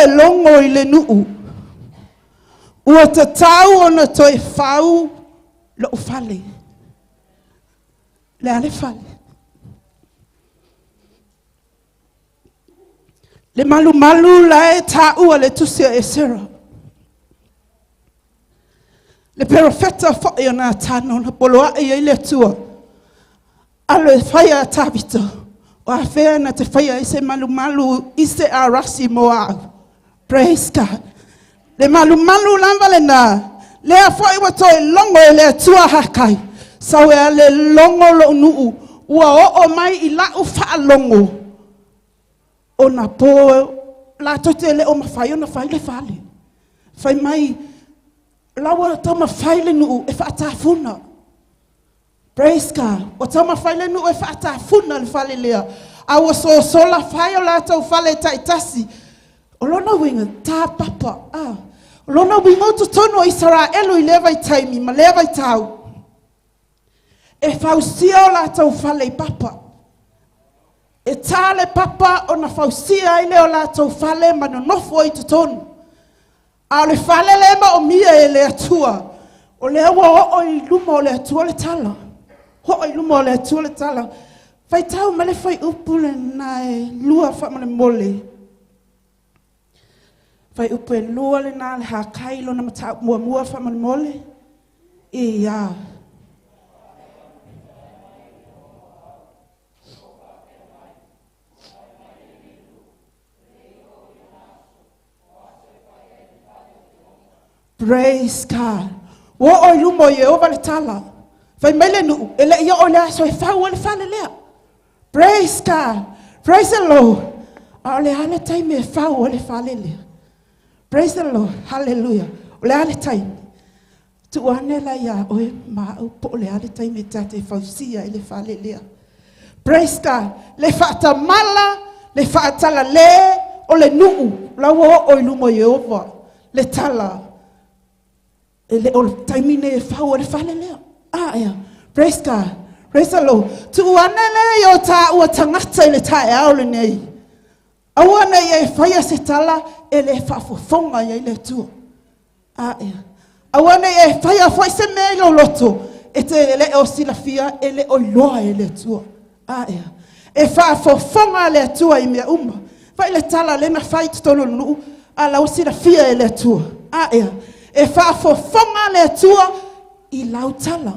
toe logo i le nuu, ua tatau ona toe fau lou fale. Le a le fale? Le malumalu la e taua le tusi a Esera. Le perofeta foi o Natano na poloai ai le Atua, alo e fai a Tavita, o afea na te faia ai se malumalu i se arasi mo au. Praise God. Le malumalu lava lena, lea foi ua toe logo e le Atua Hakai, sau e ale logo lou nuu, ua oo mai i lau faalogo, ona po latou te le o mafai ona fai le fale. Fai mai, la ua taumafai le nuu e faatafuna. Praise God. Ua taumafai le nuu e faatafuna le fale lea, a ua sosola fai o latou fale taitasi. O lona uiga, tāpapa. Ah. O lona uiga o totonu o Isaraelu i lea vaitaimi ma lea vaitau, e fausia o latou fale i papa. E tā le papa ona fausia ai lea o latou fale ma nonofo ai i totonu. A o le fale lea e maomia e le Atua, o lea ua oo i luma o le Atua le tala. Oo i luma o le Atua le tala. Faitau mai le fuaiupu lena e 2 faamolemole. Fuaiupu e 2 lena le Hakai lona mataupu muamua faamolemole. Ia. Praise God. Ua oo i luma o Ieova le tala. Fai mai le nuu, e le i oo i le aso e fau ai le fale lea. Praise God. Praise the Lord. A o le a le taimi e fau ai le fale lea. Praise the Lord. Hallelujah. O le a le taimi. Tuu ane la iā oe ma au po o le a le taimi e ta te fausia ai le fale lea. Praise God. Le faatamala, le faatalale o le nuu, la ua oo i luma o Ieova le tala. E le o le taimi nei e fau ai le fale lea. Ah, yeah. Praise God. Praise the Lord. Tuu ane le i o tāua tagata i le taeao lenei. Aua ne i e faia se tala e le faafofoga i ai le Atua. A ea. Aua ne i e faia foi se mea i lou loto e te le o silafia e le o iloa e le Atua. A ea. E faafofoga le Atua i mea uma. Fai le tala lea na fai i totonu o le nuu, a la ua silafia e le Atua. A ea. E faafofoga le Atua i lau tala,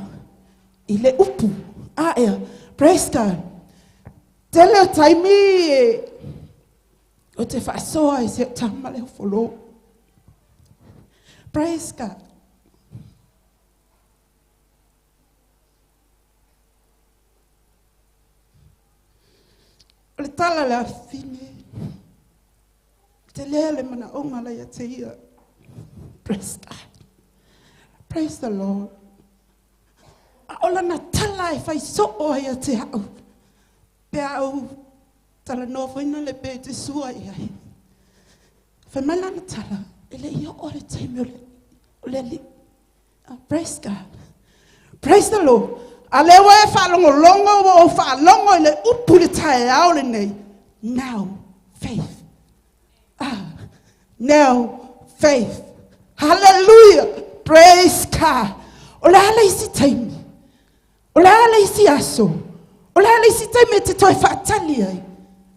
i le upu. A ea. Praise God. Tele o taimi e o te faasoa i si au tama le folō. Praise God. O le tala le afine, te lea le manaoga la ia te ia. Praise God. Praise the Lord. A o lana tala e fai soo ai ia te au, pe a ou talanoa foi na le pe te sua i ai. Fai mai lana tala, e le i oo le taimi o le, o le alii. Praise God. Praise the Lord. A lea ua e faalogologo, ua ou faalogo i le upu i le taeao lenei. Now, faith. Ah, now faith. Hallelujah. Praise God. O le a le isi taimi? O le a le isi aso? O le a le isi taimi e te toe faatali ai?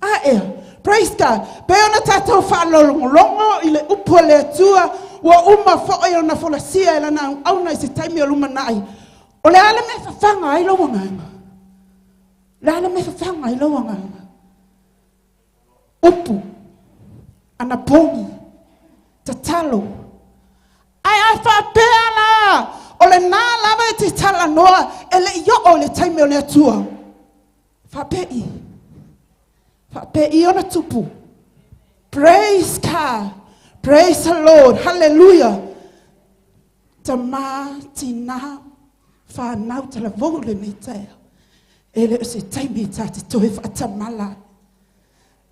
A ea. Praise God. Pe ona tātou faalogologo i le upu a le Atua, ua uma foi ona folasia e lana auauna i se taimi o lumanai. O le a le mea e fafaga ai lou agaga? O le a le mea e fafaga ai lou agaga? Upu, anapogi, tatalo. Ae a faapea la, o lenā lava e te talanoa e le i oo i le taimi o le Atua. Faapei, faapei ona tupu. Praise God, praise the Lord, hallelujah. Tamā, tinā, whānau talavou lenei taeao. E le o se taimi tā te toe whaatamala.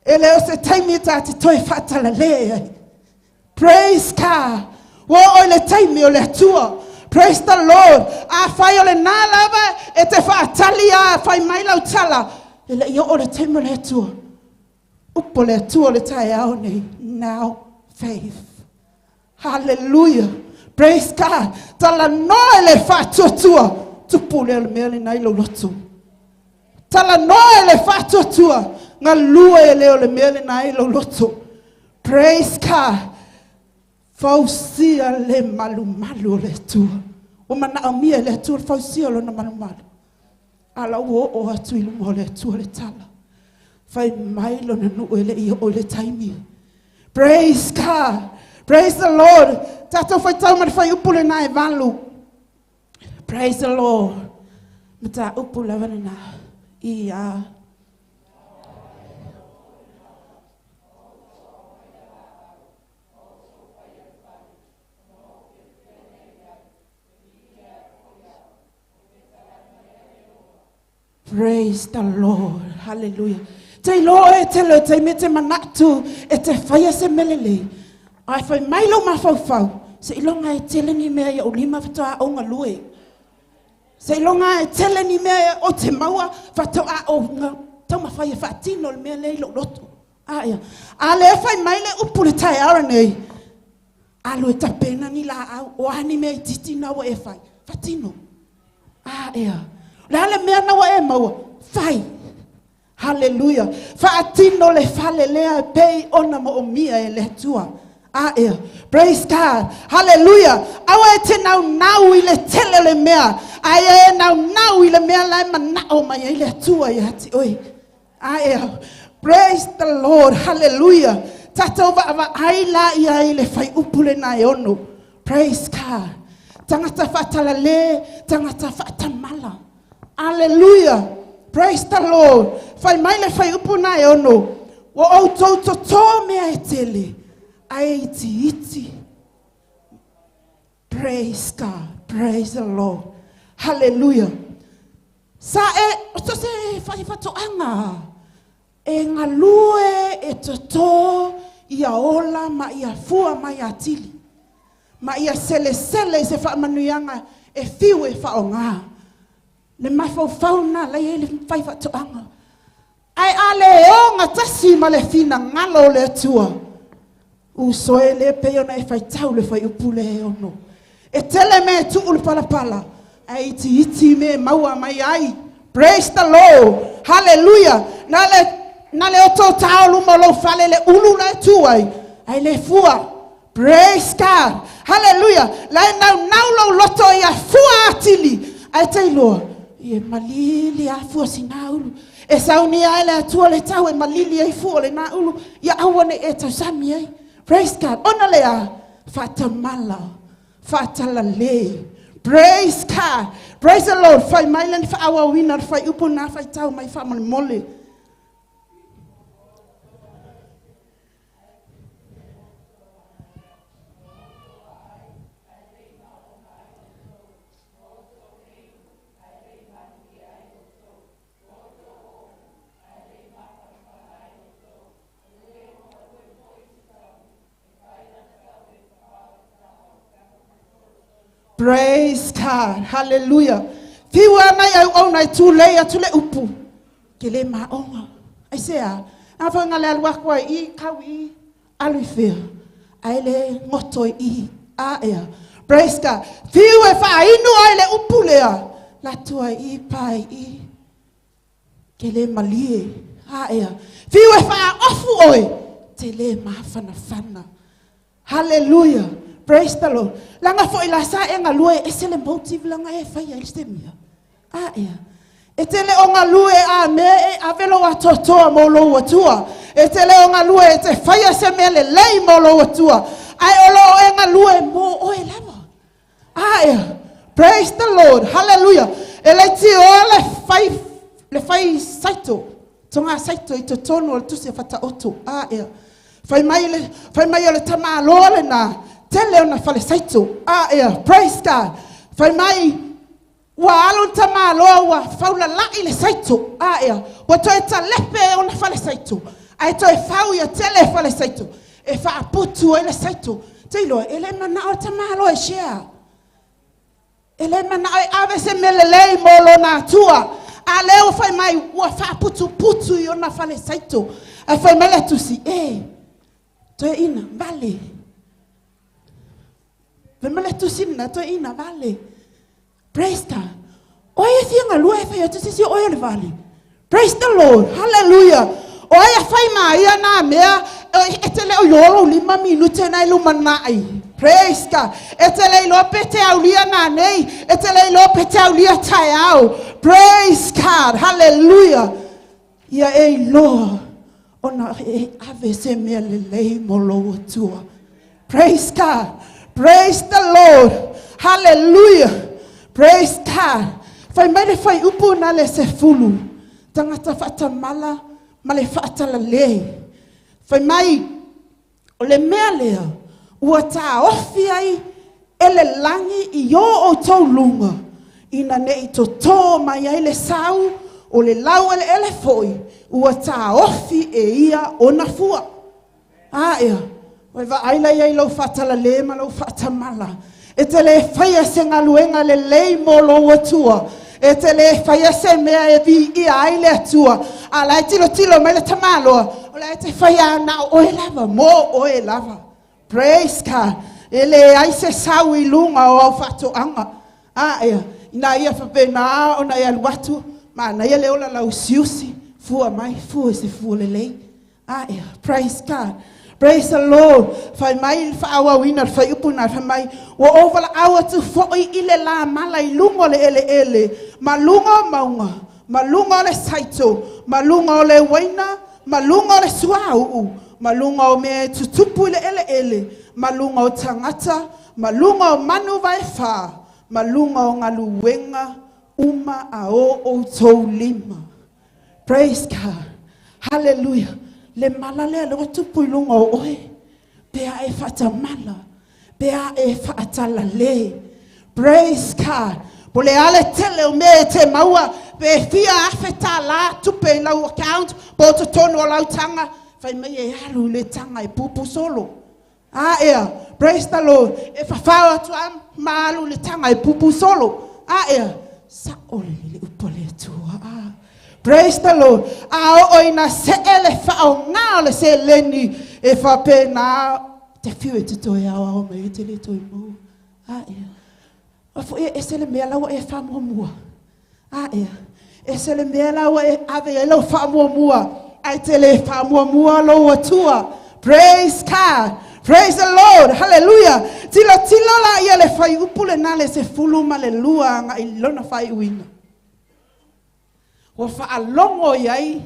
E le o se taimi tā te toe whaatalale ai. Praise God. Ua oo i le taimi o le Atua. Praise the Lord. A whai o le nā lava e te whaatali a whai mai lau tala. E le i oo le taimi o le Atua. Upu o le Atua o le taeao nei. Now Faith. Hallelujah. Praise God. Talanoa i le faatuatua, tupu lea o le mea lena i lou loto. Talanoa i le faatuatua, galue lea o le mea lena i lou loto. Praise God. Fausia le malumalu o le Atua. Ua manaomia e le Atua le fausia o lona malumalu. A la ua oo atu i luma o le Atua le tala. Fai mai lona nuu e le i oo i le taimi. Praise God. Praise the Lord. Tatou faitau ma le fuaiupu lena e 8. Praise the Lord. Mataupu lava lena. Ia. Praise the Lord. Hallelujah. Te iloa e te leo taimi e te manatu e te whaia se melelei. Ai whai mai lo mafaufau. Se iloga e tele ni mea i au lima whatoa o ngalue. Se iloga e tele ni mea o te maua whatoa o nga taumawhai e whaatino le mea lei lo loto. A ia. A le whai mai le upu le taeao nei. Alu e tapena ni laau o a ni mea itiiti na ua e fai. Faatino. A ea. O le a le mea na ua e maua? Fai. Haleluia. Faatino le fale lea e pei ona moomia e le Atua. A ea. Praise God. Haleluia. Aua e te naunau i le tele o le mea, ae e naunau i le mea la e manao mai ai le Atua ia te oe. A ea. Praise the Lord. Hallelujah. Tatou vaavaai la ia i le fuaiupu lena e 6. Praise God. Tagata faatalale, tagata faatamala. Hallelujah. Praise the Lord. Fai mai le fuaiupu na e 6. Ua outou totō mea e tele, ae itiiti. Praise God. Praise the Lord. Hallelujah. Sa e, o so se whaiwhatoanga, e galue, e totō, ia ola ma ia fua mai atili. Ma ia selesele i se faamanuiaga e fiu e faaaoga. Le mafaufau na la i ai le faifaatoaga. Ae a le ogatasi ma le finagalo o le Atua, uso e le pei ona e faitau le fuaiupu lea e 6. E tele mea e tuu le palapala, ae itiiti mea e maua mai ai. Praise the Lord. Hallelujah. Na le, na le oto tao luma o lou fale le ulu la e tu ai, ae le fua. Praise God. Hallelujah. La e naunau lou loto ia fua atili. Ae te iloa, e malili a fua sina ulu. E saunia ai le Atua le tau e malili ai fua o lena ulu. Ia aua ne i e tausami ai. Praise God. Ona lea, faatamala, faatalale. Praise God. Praise the Lord. Fai mai le faaauauina o le fuaiupu na faitau mai faamolemole. Praise God. Hallelujah. Whiu ana i auauna e tūlei atu le upu. Ke le maonga. Ai se a. A whainga le alu aku ai i, kau i, alu i whea. Ai le ngoto i i. A ea. Praise God. Whiu e whaainu ai le upu lea. Latu ai i, pai i. Ke le malie. A ea. Whiu e whaaofu oe. Te le mafanafana. Hallelujah. Praise the Lord. Langa foi la sa e galue e ese le motive langa e fai ai le mea. A ea. E te le o galue a me e ave lo atoatoa mo lou atua. E te le o galue e te whaia se mea le lei mo lou atua. Ai o lo e galue mo oe lava. A ea. Praise the Lord. Hallelujah. E le ti o le fai saito. Tonga saito i totonu o le tusi e whataoto. A ea. Fai mai, le, fai mai o le tamāloa lena, tele ona fale saito. A ea, praise God. Fai mai, ua alu le tamāloa ua faulalai le saito. A ea, ua toe talepe ona fale saito. Ae toe fau ia tele fale saito. E whaaputu ai le saito. Te iloa, e le manao le tamāloa e share. E le manao e ave se mea lelei mo lona atua. A lea ua fai mai, ua faaputuputu i ona fale saito. Ae fai mai le tusi, e, Toeaina, vale. Fai mai le tusi lena, toeaina, vale. Praise God. O ai e fia galue e fai atu se isi o oe o le vale. Praise the Lord. Hallelujah. O ai a fai ma ia nā mea, e te le o iloa lou lima minute na i lumanai. Praise God. E te le iloa pe te aulia nanei, e te le iloa pe te aulia taeao. Praise God. Hallelujah. Ia e iloa ona e ave se mea lelei mo lou Atua. Praise God. Praise the Lord. Hallelujah. Praise God. Fai mai le fai upu na le sefulu. Tagata faatamala ma le faatalale. Fai mai, o le mea lea, ua taofi ai e le lagi i o outou luga, ina ne i totō mai ai le sau o le laueleele foi, ua taofi e ia ona fua. A ea, ua e vaai la i ai i lou faatalale ma lou faatamala. E te le faia se galuega lelei mo lou Atua. E te le faia se mea e viia ai le Atua. A o la e tilotilo mai le tamaloa, o la e te faia na o oe lava, mo oe lava. Praise God. E leai se sau i luga o au faatoaga. A ea, ina ia faapena ona e alu atu, manaia le ola lausiusi, fua mai, fua i se fua lelei. A ea, praise God. Praise the Lord. Fai mai le faaauauina o le fuaiupu lena, fai mai, ua ou valaau atu foi i le lamala i luga o le eleele, ma luga o mauga, ma luga o le saito, ma luga o le uaina, ma luga o le suauu, ma luga o mea e tutupu i le eleele, ma luga o tagata, ma luga o manu vaefā, ma luga o galuega uma a o outou lima. Praise God. Hallelujah. Le mala lea lea ua tupu i luga o oe. Pe a e faatamala, pe a e faatalale. Praise God. Po le a le tele o mea e te maua, pe fia afe tālā tupe i lau account, po o totonu o lau taga, fai mai e alu i le taga e pupu solo. A ea, praise the Lord, e fafao atu a ma alu i le taga e pupu solo. A ea, sa'o lelei le upu a le Atua. A, praise the Lord. A oo ina see le faaaoga o le seleni e faapena te fiu e te toe aoao mai ai te le toe maua. A ea, a foi e ese le mea la ua e faamuamua. A ea, ese le mea la ua e ave i ai lau faamuamua, ae te le faamuamua lou Atua. Praise God! Praise the Lord! Hallelujah! Tilotilo la ia le fuaiupu lena le 12 agai i lona faaiuina. Ua faalogo i ai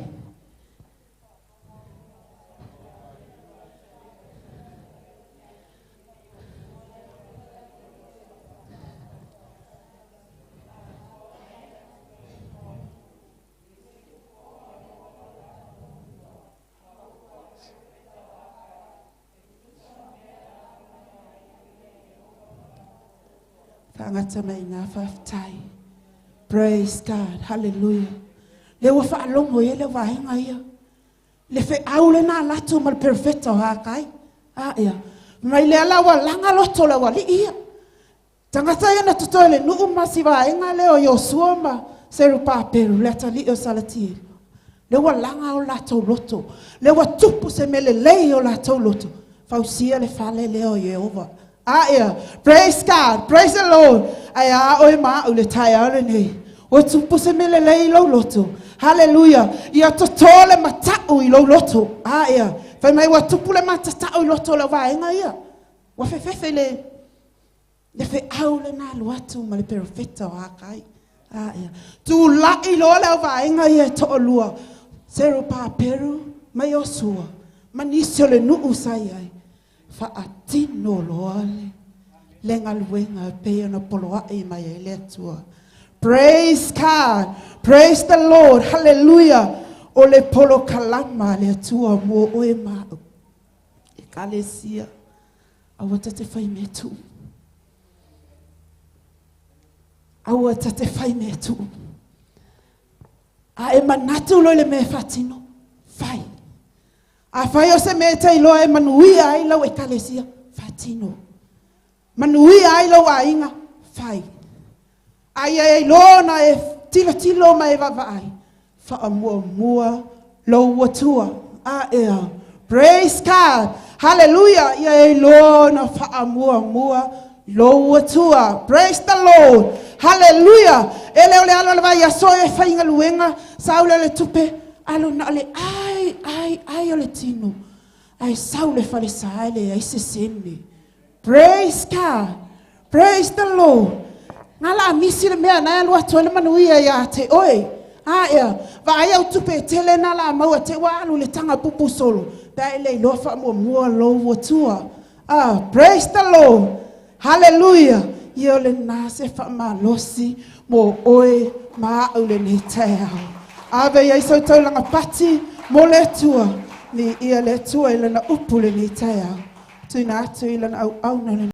Faagata mai ngā faafetai. Praise God. Hallelujah. Le ua faalogo i ai le vaega ia. Le feau lena latou ma le perofeta o Hakai. A ea. Mai lea la ua laga loto le aualii ia. Tagata ia na totoe le nuu ma si vaega lea o Iosua ma Serupapelu, le atalii o Salatieli. Lea ua laga o latou loto. Lea ua tupu se mea lelei o latou loto. Fausia le fale lea o Ieova. A ea, praise God, praise the Lord. Ae a oe ma au le taeao lenei. Ua tupu se mea lelei i lou loto. Hallelujah. Ia totō le mataʻu i lou loto. A ea, fai mai ua tupu le matatau i loto o lau vaega ia. Ua fefefe le Le feau lena alu atu ma le perofeta o Hakai. A ia. Tula'i loa le auvaega ia e toalua, Serupaperu ma Iosua, ma nisi o le nuu sa i ai, faatino loa le, le galuega e pei ona poloa'i mai ai le Atua. Praise God! Praise the Lord! Hallelujah! O le polokalama a le Atua mo oe ma au. Ekalesia. Aua ta te whai mea tuu. Aua ta te whai mea tuu. A e manatu loa i le mea e faatino, fai. A fai o se mea e te iloa e manuia ai lau ekalesia, faatino. Manuia ai lou aiga, fai. A ia e iloa ona e tilotilo ma e vaavaai, faamuamua lou Atua. A ea. Praise God. Haleluia, ia e iloa ona faamuamua lou Atua. Praise the Lord. Haleluia. E le o le alo o le vaiaso e faigaluega, sau lea o le tupe, alu na o le ai, ai, ai o le tino. Ae sau le falesa e leai se sene. Praise God. Praise the Lord. Ngā la misi le mea na alu atu ai le manuia ia te oe. A ea, vaai au tupe e tele na la maua te ua alu le taga pupu solo. Pe a e le iloa faamuamua lou Atua. Ah, praise the Lord. Hallelujah. Ia o lena se faamalosi mo oe ma a'u lenei taeao. Ave i ai sau taulaga pati mo le Atua. Viia le Atua i lana upu lenei taeao. Tuuina atu i lana auauna.